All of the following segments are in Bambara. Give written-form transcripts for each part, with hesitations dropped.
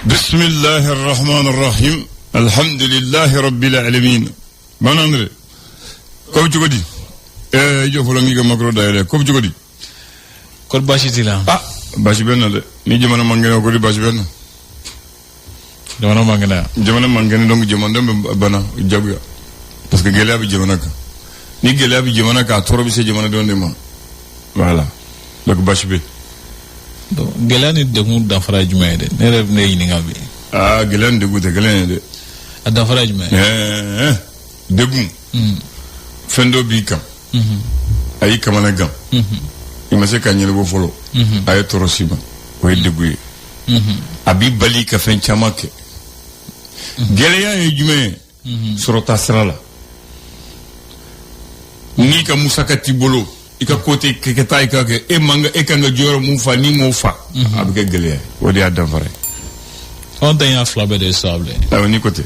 بسم الله الرحمن الرحيم الحمد لله رب العالمين. Bamanan André, ko bɛ cogo di? I jɔ fɔlɔ, n k'i ka micro dayɛlɛ. Ko bɛ cogo di? Kɔri, baasi t'i la? Ah, baasi bɛ n na dɛ. Ni jamana man kɛnɛ, ko di baasi bɛ n na. Jamana man kɛnɛ? Jamana man kɛnɛ, donc jamanadenw bɛ bana jagoya, parce que gɛlɛya bɛ jamana kan. Ni gɛlɛya bɛ jamana kan, a tɔɔrɔ bɛ se jamanadenw de ma. Voilà, donc baasi bɛ. Donc gɛlɛya ni degun danfara ye jumɛn ye dɛ? Ne yɛrɛ bɛ ne ɲininka bi. Aa, gɛlɛya ni degun tɛ kelen ye dɛ. A danfara ye jumɛn ye? Degun, fɛn dɔ b'i kan, a y'i kamana gan, i ma se ka ɲɛnabɔ fɔlɔ, a ye tɔɔrɔ s'i ma, o ye degun ye. A b'i bali ka fɛn caman kɛ. Gɛlɛya ye jumɛn ye? Sɔrɔta sira la, n'i ka musaka t'i bolo, i ka ko tɛ kɛta, i ka kɛ e man e kan ka jɔyɔrɔ mun fa, n'i m'o fa, a bɛ kɛ gɛlɛya ye. O de y'a danfara ye. Anw ta in y'a fila bɛɛ de ye sa bilen. Ayiwa, n'i ko ten.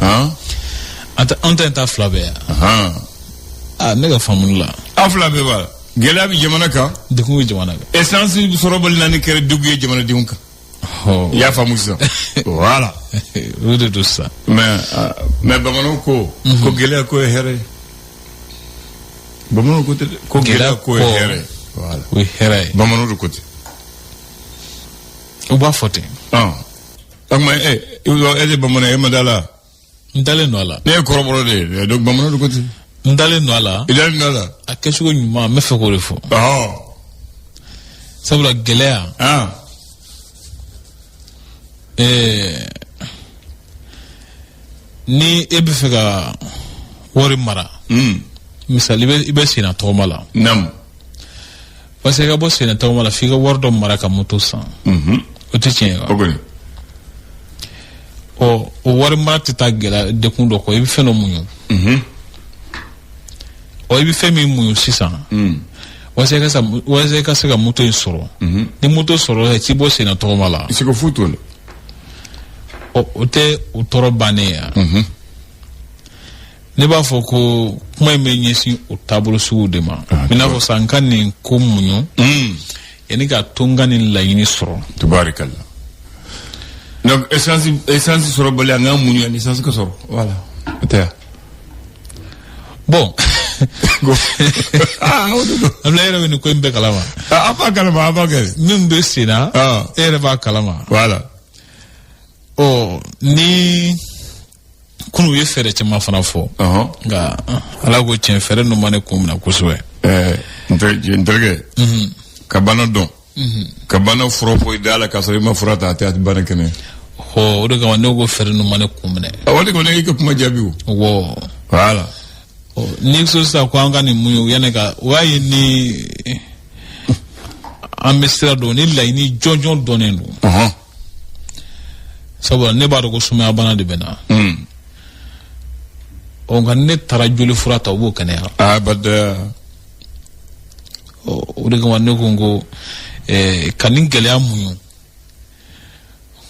Han. An ta in ta fila bɛɛ yan. Aa, ne ka faamuli la. A fila bɛɛ b'a la. Gɛlɛya bɛ jamana kan. Degun bɛ jamana kan. Essence sɔrɔbali naani kɛra degun ye jamanadenw kan. I y'a faamu sisan, voilà. O de don sisan. Mais bamananw ko ko gɛlɛya ko ye hɛrɛ ye. Bamananw ko tɛ dɛ, ko gɛlɛya ko ye hɛrɛ ye, voilà. O ye hɛrɛ ye. Bamananw de ko ten. U b'a fɔ ten. Ɔn, o tuma e tɛ bamanan ye, e ma da la? N dalen don a la. Ne ye kɔrɔbɔrɔ de ye, donc bamananw de ko ten. N dalen don a la. I dalen don a la. A kɛcogo ɲuman, n bɛ fɛ k'o de fɔ. Sabula gɛlɛya, ni e bɛ fɛ ka wari mara, misali, i bɛ senna tɔgɔma la, parce que i ka bɔ senna tɔgɔma la, f'i ka wari dɔ mara ka moto san. O tɛ tiɲɛ ye wa? O kɔni. Ɔ, o wari mara tɛ taa gɛlɛya dekun dɔ kɔ. I bɛ fɛn dɔ muɲu. Ɔ, i bɛ fɛn min muɲu sisan walasa i ka se ka moto in sɔrɔ, ni moto sɔrɔ, i t'i bɔ senna tɔgɔma la. I se ka foyi t'o la. Ɔ, o tɛ o tɔɔrɔ bannen ye wa? Ne b'a fɔ ko kuma in bɛ ɲɛsin o taabolo suguw de ma. I n'a fɔ sisan, n ka nin ko muɲu yanni k'a to n ka nin laɲini sɔrɔ. Tubaarikala. Donc essence sɔrɔbali, an k'an muɲu yanni essence ka sɔrɔ, voilà, o tɛ wa? Bon. Ah, o de don. Abulaye yɛrɛ bɛ nin ko in bɛɛ kalama. Ah, an b'a kalama, an b'a kɛ. Min bɛ sen na, e yɛrɛ b'a kalama. Voilà. Ɔ, ni kunu u ye fɛɛrɛ caman fana fɔ, nka Ala ko tiɲɛ, fɛɛrɛ ninnu ma ne kun minɛ kosɛbɛ. N terikɛ, ka bana dɔn, ka bana fura fɔ i da la k'a sɔrɔ i ma fura ta, a tɛ bana kɛnɛ. Ɔ, o de kama ne ko fɛɛrɛ ninnu ma ne kun minɛ. A waati kɔni, i ka kuma jaabi o. Wɔ. Voilà. Ɔ, n'i ko sisan ko an ka nin muɲu yanni ka o y'a ye, ni an bɛ sira dɔn, ni laɲini jɔnjɔn dɔnnen don, sabula ne b'a dɔn ko sumaya bana de bɛ na. Ɔ, nka ne taara joli fura ta, o b'o kɛnɛya. Abada. Ɔ, o de kama ne ko n ko ka nin gɛlɛya muɲu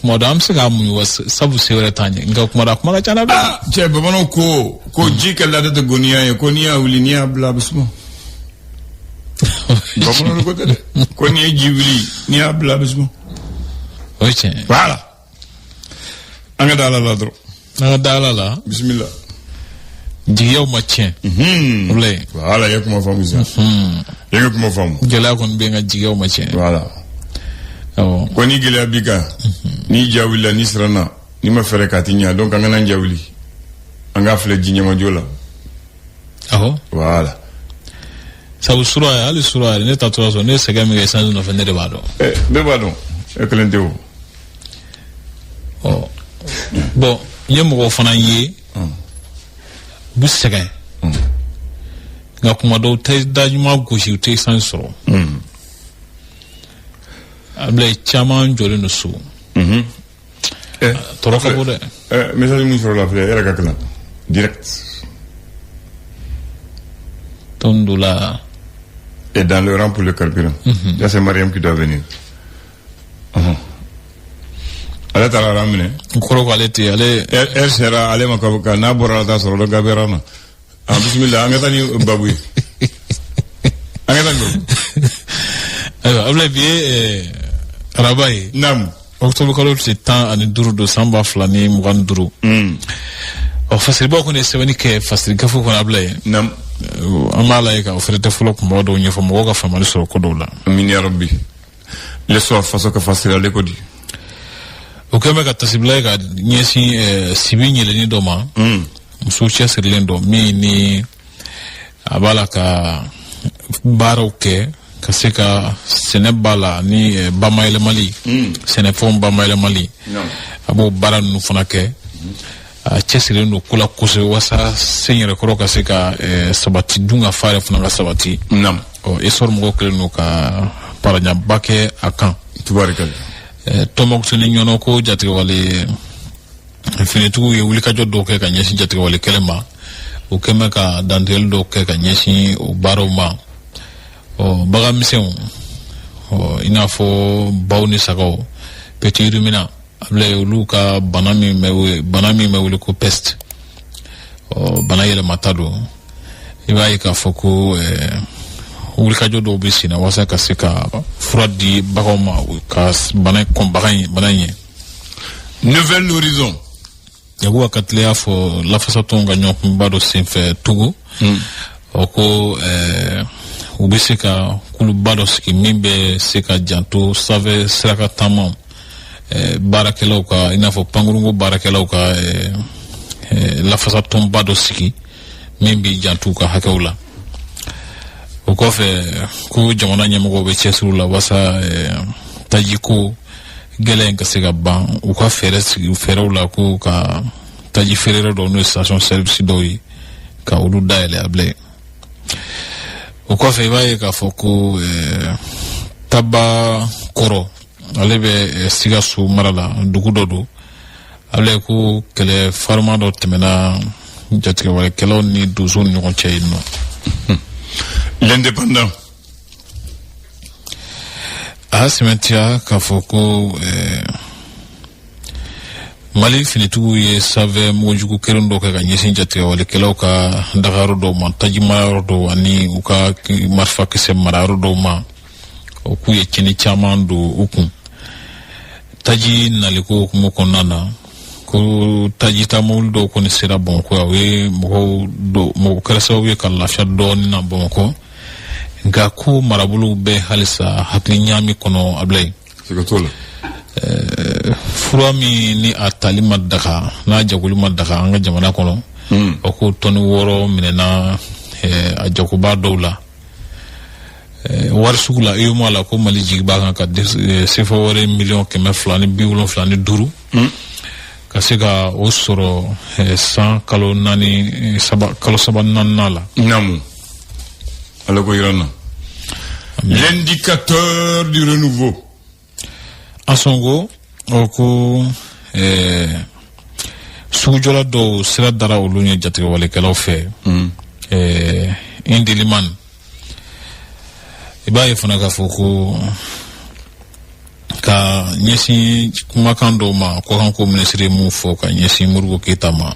kuma dɔ, an bɛ se k'a muɲu wa, sabu se wɛrɛ t'an ye, nka kuma dɔ a kuma ka ca dɛ. Ah, cɛ, bamananw ko ko ji ka laada tɛ goniya ye, ko n'i y'a wuli, n'i y'a bila, a bɛ suma. Bamananw de ko tɛ dɛ, ko n'i ye ji wuli, n'i y'a bila, a bɛ suma. O ye tiɲɛ ye. Voilà, an ka da Ala la dɔrɔn. An ka da Ala la. Bisimila. Jigiyaw ma tiɲɛ. Walayi. Voilà, i ye kuma faamu sisan, i ye kuma faamu. Gɛlɛya kɔni bɛ yen, nka jigiyaw ma tiɲɛ. Voilà. Awɔ. Ko ni gɛlɛya b'i kan, n'i ja wulila, n'i siranna, n'i ma fɛɛrɛ k'a ti ɲa, donc an kana ja wuli, an k'a filɛ ji ɲɛmajɔ la. Awɔ. Voilà. Sabu sura ye, hali sura yɛrɛ, ne taatɔla sɔrɔ, ne ye sɛgɛn min kɛ essence nɔfɛ, ne de b'a dɔn. Ɛ, bɛɛ b'a dɔn, e kelen tɛ o. Ɔ bon, n ye mɔgɔw fana ye, u bɛ sɛgɛn, nka kuma dɔw tɛ da ɲuman gosi, u tɛ essence sɔrɔ. Abulayi, caman jɔlen don so. Tɔɔrɔ ka bon dɛ. Ɛ, message mun sɔrɔ la filɛ, e yɛrɛ ka kalan direct. Tɔn dɔ la. Et dans le rang pour le carburant. Là, c'est Mariam qui doit venir. Ale taara rang minɛ. N kɔrɔ ko ale tɛ ale. Heure sera ale ma ka n'a bɔra la, taa sɔrɔ dɔ gabe rang na. Ah, bisimila, an ka taa ni babu ye. An ka taa ni babu. Ayiwa, Abulayi, bi ye araba ye. Naamu. Octobre kalo tile 15 don san 2025. Ɔ, fasiribaw kɔni ye sɛbɛnni kɛ fasiri gafe kɔnɔ, Abulaye. Nam. An b'a lajɛ ka o fɛrɛ tɛ fɔlɔ kunbaw dɔw ɲɛfɔ, mɔgɔw ka faamuyali sɔrɔ ko dɔw la. Amin ya rabbi. L'essor faso ka fasiri, ale ko di? O kɛn bɛ ka tasibila ye ka ɲɛsin sibi ɲɛlɛnni dɔ ma, muso cɛsirilen dɔ min ni a b'a la ka baaraw kɛ ka se ka sɛnɛ b'a la ni bamayɛlɛmali, sɛnɛfɛnw bamayɛlɛmali. A b'o baara ninnu fana kɛ. A cɛsirilen don ko la kosɛbɛ walasa sen yɛrɛkɔrɔ ka se ka sabati, dun ka fa yɛrɛ fana ka sabati. Ɔ, Essor mɔgɔw kɛlen don ka paraɲaba kɛ a kan. Tubarikala. Tɔnbɔkutu ni Ɲɔnɔ, ko jatigɛwale finitigiw ye wulikajɔ dɔw kɛ ka ɲɛsin jatigɛwale kɛlɛ ma. O kɛn bɛ ka dantigɛli dɔw kɛ ka ɲɛsin o baaraw ma. Ɔ, bagan misɛnw, ɔ, i n'a fɔ baw ni sagaw, petit ruminant, Abulaye, olu ka bana min bɛ wele ko peste, ɔ, bana yɛlɛmata don. I b'a ye k'a fɔ ko wulikajɔ dɔw bɛ sen na walasa ka se ka fura di baganw ma ka bana kɔn bagan in bana in ɲɛ. Nouvel Horizon. Yakuba Katile y'a fɔ lafasatɔnw ka ɲɔgɔnkunba dɔ senfɛ Togo, ɔ, ko u bɛ se ka kuluba dɔ sigi min bɛ se ka janto sanfɛ siraka taamaw baarakɛlaw ka, i n'a fɔ pankurunko baarakɛlaw ka lafasatɔnba dɔ sigi min bɛ janto u ka hakɛw la. O kɔfɛ, ko jamana ɲɛmɔgɔw bɛ cɛsiriw la walasa tajiko gɛlɛn in ka se ka ban. U ka fɛɛrɛ sigi fɛɛrɛw la ko ka taji feere yɔrɔ dɔw, n'o ye station service dɔw ye, ka olu dayɛlɛ a bilen. O kɔfɛ, i b'a ye k'a fɔ ko Taba Kɔrɔ, ale bɛ Sikaso mara la, dugu dɔ don, ale ko kɛlɛ farima dɔ tɛmɛna jatigɛwalekɛlaw ni donsow ni ɲɔgɔn cɛ yen nɔ. L'Indépendant. A y'a sɛmɛntiya k'a fɔ ko Mali finitigiw ye sanfɛ mugujugu kelen dɔ kɛ ka ɲɛsin jatigɛwalekɛlaw ka dagayɔrɔ dɔw ma, taji marayɔrɔ dɔw ani u ka marifakisɛ marayɔrɔ dɔw ma. O k'u ye tiɲɛni caman don u kun. Taji naliko hukumu kɔnɔna na, ko taji ta mobili dɔw kɔni sera Bamakɔ yan, o ye mɔgɔw dɔw mɔgɔ kɛra sababu ye ka lafiya dɔɔnin na Bamakɔ, nka ko marabolow bɛ halisa hakili ɲaami kɔnɔ, Abulaye. Siga t'o la. Fura min ni a tali ma daga, n'a jagoli ma daga an ka jamana kɔnɔ, o ko tɔni 6 minɛna a jagoba dɔw la. Wari sugu la, UEMOA la, ko Mali jigi b'a kan ka CFA wari miliyɔn 275 ka se ka o sɔrɔ san kalo 4, 3, kalo 3 naaninan la. Namu. Ala ko yira na. L'Indicateur du Renouveau. Ansongo, o ko sugujɔla dɔw sira dara olu ɲɛ jatigɛwalekɛlaw fɛ Indeliman. I b'a ye fana k'a fɔ ko ka ɲɛsin kumakan dɔw ma, kɔkanko minisiri ye mun fɔ ka ɲɛsin Modibo Keyita ma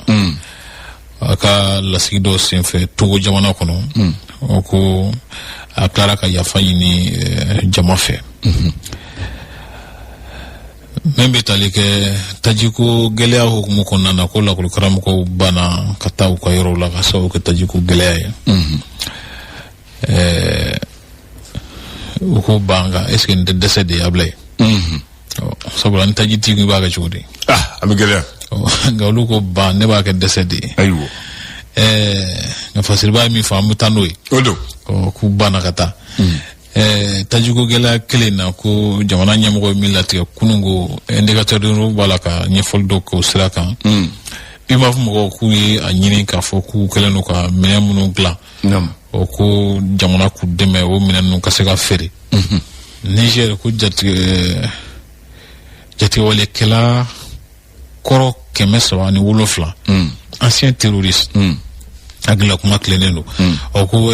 a ka lasigi dɔw senfɛ Togo jamana kɔnɔ, o ko a tilara ka yafa ɲini jama fɛ. Min bɛ tali kɛ tajiko gɛlɛya hukumu kɔnɔna na, ko lakɔli karamɔgɔw banna ka taa u ka yɔrɔw la ka sababu kɛ tajiko gɛlɛya ye. U ko ban kan, est ce que nin tɛ dɛsɛ de ye, Abulaye? Sabula ni taji t'i kun, i b'a kɛ cogo di? Ah, a bɛ gɛlɛya. Nka olu ko ban, ne b'a kɛ dɛsɛ de ye. Ayiwa. Nka fasiriba ye min fɔ, an bɛ taa n'o ye. O don. K'u banna ka taa. Tajiko gɛlɛya kelen na, ko jamana ɲɛmɔgɔ ye min latigɛ kunun, ko Indicateur de b'a la ka ɲɛfɔli dɔw kɛ o sira kan. UMAF mɔgɔw k'u ye a ɲini k'a fɔ k'u kɛlen don ka minɛn minnu dilan, o ko jamana k'u dɛmɛ, o minɛn ninnu ka se ka feere. Niger, ko jatigɛwalekɛla kɔrɔ 307, ancien terroriste, hakilila kuma tilennen don, o ko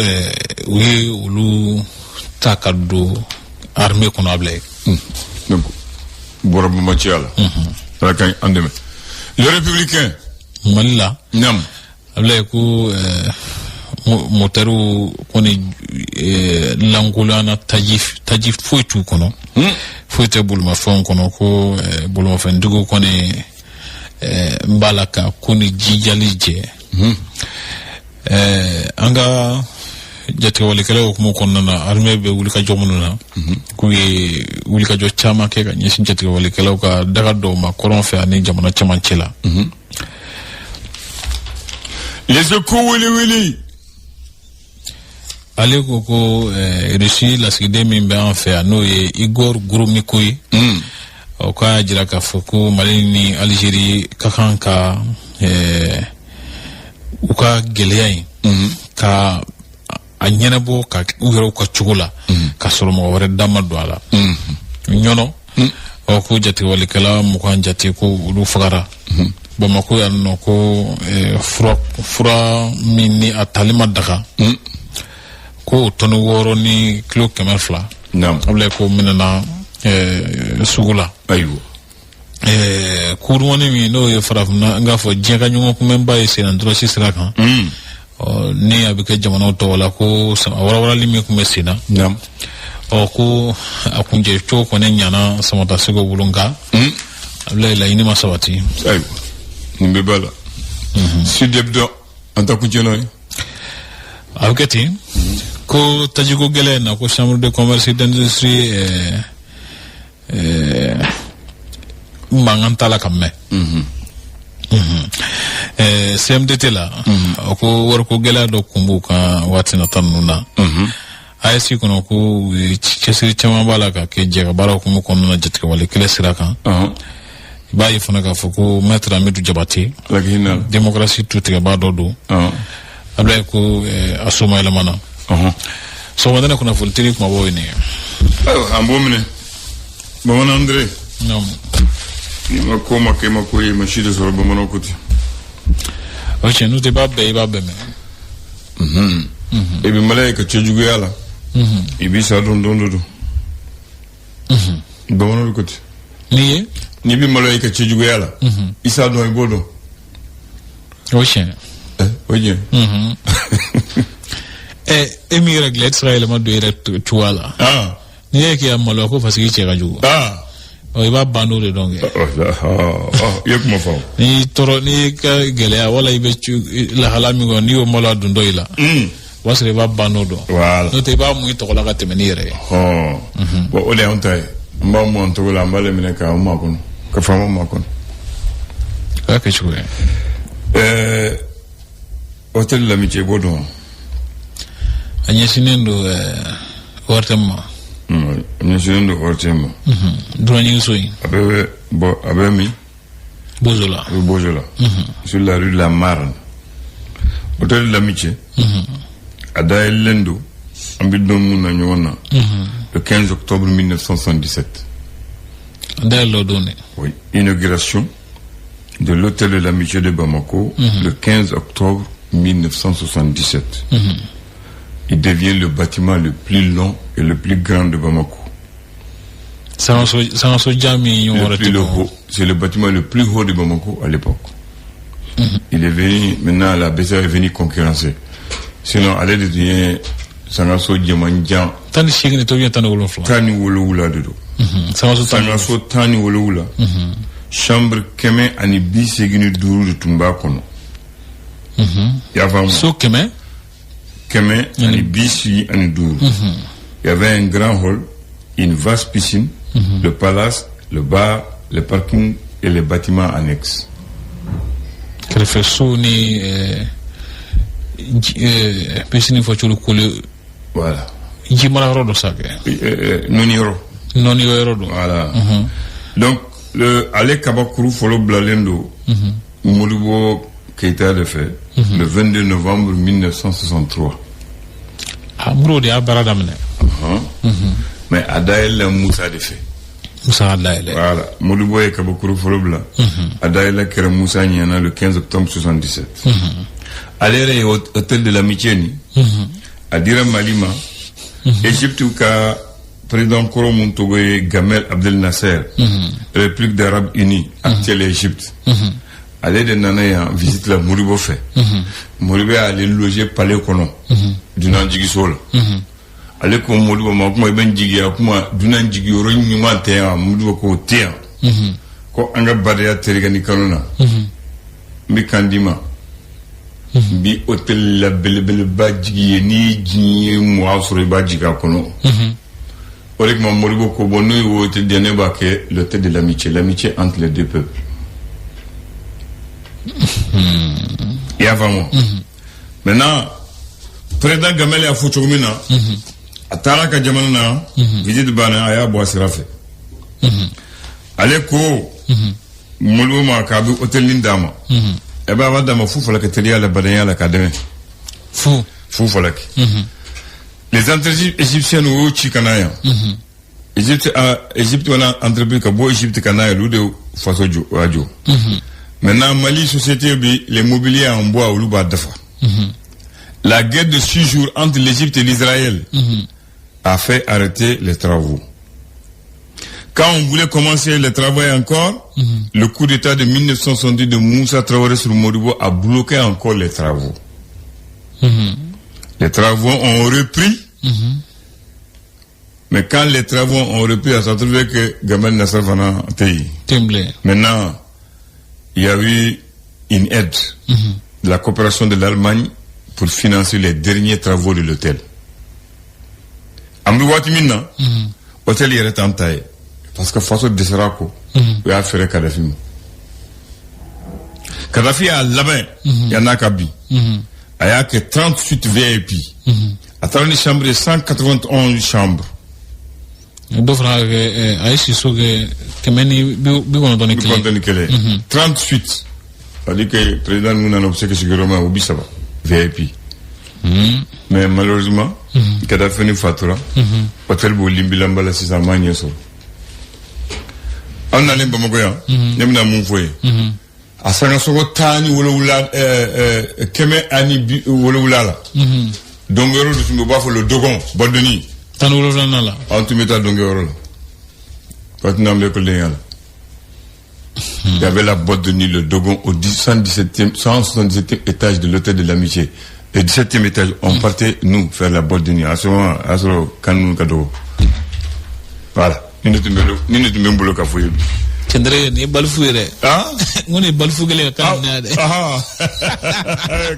u ye olu ta ka don armée kɔnɔ, Abulaye. Donc bɔra banbaanciya la. Ala ka an dɛmɛ. Le Républicain. Mali la. Abulaye, ko Motɛriw kɔni lankolonyana, taji foyi t'u kɔnɔ, foyi tɛ bolimafɛnw kɔnɔ. Ko bolimafɛntigiw kɔni n b'a la ka ko ni jijali jɛ. An ka jatigɛwalekɛlaw hukumu kɔnɔna na, armée bɛ wulikajɔ minnu na, k'u ye wulikajɔ caman kɛ ka ɲɛsin jatigɛwalekɛlaw ka daga dɔw ma kɔrɔn fɛ ani jamana cɛmancɛ la. Les Échos wele wele. Ale ko Russie lasigiden min bɛ an fɛ yan, n'o ye Igor Gromyko ye, o k'a jira k'a fɔ ko Mali ni Algérie ka kan ka u ka gɛlɛya in ka a ɲɛnabɔ ka u yɛrɛw ka cogo la, ka sɔrɔ mɔgɔ wɛrɛ da ma don a la. Ɲɔnɔ ɔ, ko jatigɛwalikɛla 20 jate ko olu fagara. Bamako yan nɔ, ko fura min ni a tali ma daga, ko o tɔni 6 ni kilo 200. Abulayi, ko minɛna sugu la. Kurumani min n'o ye farafinna, n k'a fɔ diɲɛ ka ɲɔgɔn kunbɛnba ye senna sira kan, ɔ ni a bɛ kɛ jamanaw tɔgɔ la, ko a warawarali min tun bɛ sen na, ɔ ko a kuncɛ cogo kɔni ɲana Samata Seko bolo, nka Abulayi, laɲini ma sabati. Ayiwa, nin bɛɛ b'a la. Sud Hebdo, an ta kuncɛ n'o ye. A bɛ kɛ ten ko tajiko gɛlɛn in na, ko Chambre de commerce et d'industrie mankan t'a la ka mɛn. CMDT la, o ko wariko gɛlɛya dɔ kun b'u kan waati nata ninnu na. AES kɔnɔ, ko u ye cɛsiri caman b'a la ka kɛ jɛka baara hukumu kɔnɔna na jatigɛwale kɛlɛ sira kan. I b'a ye fana k'a fɔ ko Maître Amidu Jabate, Ala k'i hinɛ a la. démocratie tutigɛbaa dɔ don. Abulayi, ko a soma yɛlɛmana. Sɔgɔmada kunnafonitigi kumabaw ye nin ye. Ayiwa, an b'o minɛ. Bamanan Andre. Naamu. N'i ma ko ma kɛ i ma ko ye, i ma si de sɔrɔ, bamananw ko ten. O tiɲɛ, n'o tɛ i b'a bɛɛ, i b'a bɛɛ mɛn. I bɛ maloya i ka cɛjuguya la. I b'i sa dɔn don dɔ don. Bamananw bɛ ko ten. N'i ye N'i bɛ maloya i ka cɛjuguya la, i s'a dɔn, i b'o dɔn. O tiɲɛ. O tiɲɛ. E min yɛrɛ dilan, e tɛ se ka yɛlɛma don i yɛrɛ cogoya la. N'i ye k'i ya maloya ko parce que i cɛ ka jugu, ɔ i b'a ban n'o de dɔn kɛ. I ye kuma fɔ. N'i tɔɔrɔ, n'i ka gɛlɛya wala i bɛ lahala min kɔnɔ, n'i y'o maloya don dɔ i la, o b'a sɔrɔ i b'a ban n'o dɔn. N'o tɛ, i b'a mun i tɔgɔ la ka tɛmɛ n'i yɛrɛ ye. Bon, o de y'anw ta ye. An b'a mun an tɔgɔ la, an b'ale minɛ k'an makɔnɔ, ka faama makɔnɔ. O y'a kɛcogo ye. Hôtel l'Amitié, i b'o dɔn wa? A ɲɛsinnen don ORTM ma. A ɲɛsinnen don ORTM ma. Dunanjiginso in. A bɛ bɔ, a bɛ min? Bozo la. A bɛ Bozo la. Sur la rue de la Marne. Hôtel l'Amitié. A dayɛlɛlen don, an bɛ don mun na ɲɔgɔn na, le 15 octobre 1977. A dayɛlɛ o don de. Oui, inauguration de l'hôtel de l'Amitié de Bamako, le 15 octobre 1977. Il devient le bâtiment le plus long et le plus grand de Bamako. Sangaso jan min ɲɔgɔn Le wɛrɛ plus tɛ le Bamako. haut. C'est le bâtiment le plus haut de Bamako à l'époque. Il est venu, maintenant la BCA est venue concurrencer. Sinon, ale de tun ye sangaso jɛmanjan. 18 de to 17. 17 de don. Sangaso tan. Sangaso 17. Chambre 185 de tun b'a kɔnɔ. I y'a faamu? So 100. 185. Il y avait un grand hall, une vaste piscine, le palace, le bar, le parking et les bâtiments annexes. Kɛrɛfɛ so ni piscine fɔ cogo kole. Voilà. Ji mara yɔrɔ dɔ sa kɛ. Nɔni yɔrɔ. Nɔni yɔrɔ dɔ. Voilà. Donc, ale kabakuru fɔlɔ bilalen don Modibo Keïta de fɛ le 22 novembre 1963. A Modibo de y'a baara daminɛ. Mais a dayɛlɛla Musa de fɛ. Musa ka dayɛlɛ. Voilà. Modibo ye kabakuru fɔlɔ bila. A dayɛlɛ kɛra Musa ɲɛna le 15 octobre 77. Ale yɛrɛ ye hôtel de l'Amitié nin. A dira Mali ma. Égypte ka président kɔrɔ mun tɔgɔ ye Gamal Abdel Nasser. République d'Arabe Unie, actuelle Égypte. Ale de nana yan visite la Modibo fɛ. Modibo y'ale loger palais kɔnɔ, dunan jigiso la. Ale ko Modibo ma, kuma i bɛ n jigiya, kuma dunan jigiyɔrɔ ɲuman tɛ yan. Modibo ko o tɛ yan, ko an ka badenya terikɛ ni kanu na, n bɛ kan d'i ma, n bi hôtel la belebeleba jigi ye, n'i diɲɛ 20 sɔrɔ, i b'a jigin a kɔnɔ. O de kama Modibo ko, bon, n'o ye hôtel di yan, ne b'a kɛ l'hôtel de l'amitié, l'amitié entre les deux peuples. I y'a faamu? Maintenant, président Gamel y'a fɔ cogo min na, a taara ka jamana na visite banna, a y'a bɔ a sira fɛ. Ale ko Modibo ma k'a bɛ hôtel nin d'a ma. Ɛ bɛ, a b'a d'a ma fu falaki, teliya la, badenya la, ka dɛmɛ. Fu. Fu falaki. Les entreprises égyptiennes, u y'o ci ka na yan. Égypte a Égypte wana entreprise ka bɔ Égypte ka na yan, olu de faso jɔ, o y'a jɔ. Maintenant, Mali société bi les mobiliers en bois, olu b'a dafa. La guerre de 6 jours entre l'Égypte et l'Israël a fait arrêter les travaux. Quand on voulait commencer les travaux encore, le coup d'État de 1970 de Moussa Traoré sur Modibo a bloqué encore les travaux. Les travaux ont repris. Mais quand les travaux ont repris, ça s'est trouvé que Gamal Nasser fana tɛ yen. Tɛ. Maintenant, il y a eu une aide de la coopération de l'Allemagne pour financer les derniers travaux de l'hôtel. An bɛ waati min na, hôtel yɛrɛ t'an ta ye, parce que faso dɛsɛra ko u y'a feere Kadafi ma. Kadafi y'a labɛn yann'a ka bin. A y'a kɛ 38 VIP. A taara ni chambre ye, 191 chambres. Dɔ fana ka kɛ, a ye siso kɛ 191. 91. 30 suites. C'est-à-dire que président ninnu nana, u bɛ se ka sigi yɔrɔ min na, o 30 VIP. Mais malheureusement, Kadhafi ni fatura. Hôtel b'o limbilanba la sisan, a m'a ɲɛ sɔrɔ. An nalen Bamakɔ yan, ne bɛna mun fɔ ye? A sangasɔgɔ 17, 170 la. Dɔnkɛyɔrɔ de tun bɛ, u b'a fɔ le Dogon, Badoni. 17nan la. An tun bɛ taa dɔnkɛyɔrɔ la. Waati n'an bɛ ekɔlidenya la. Il y avait la boîte de nuit, le Dogon, au 117e, 177e étage de l'hôtel de l'amitié. Le 17e étage, on partait, nous, faire la boîte de nuit. À ce moment, à ce moment, quand nous, cadeau. Voilà. Ni ne tun bɛ ni ne tun bɛ n bolo ka fɔ ye bi. Cɛndɛrɛ, nin ye balifu ye dɛ. Ah? N ko nin ye balifu kelen ka kan minɛ dɛ. Ah,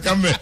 kan mɛn.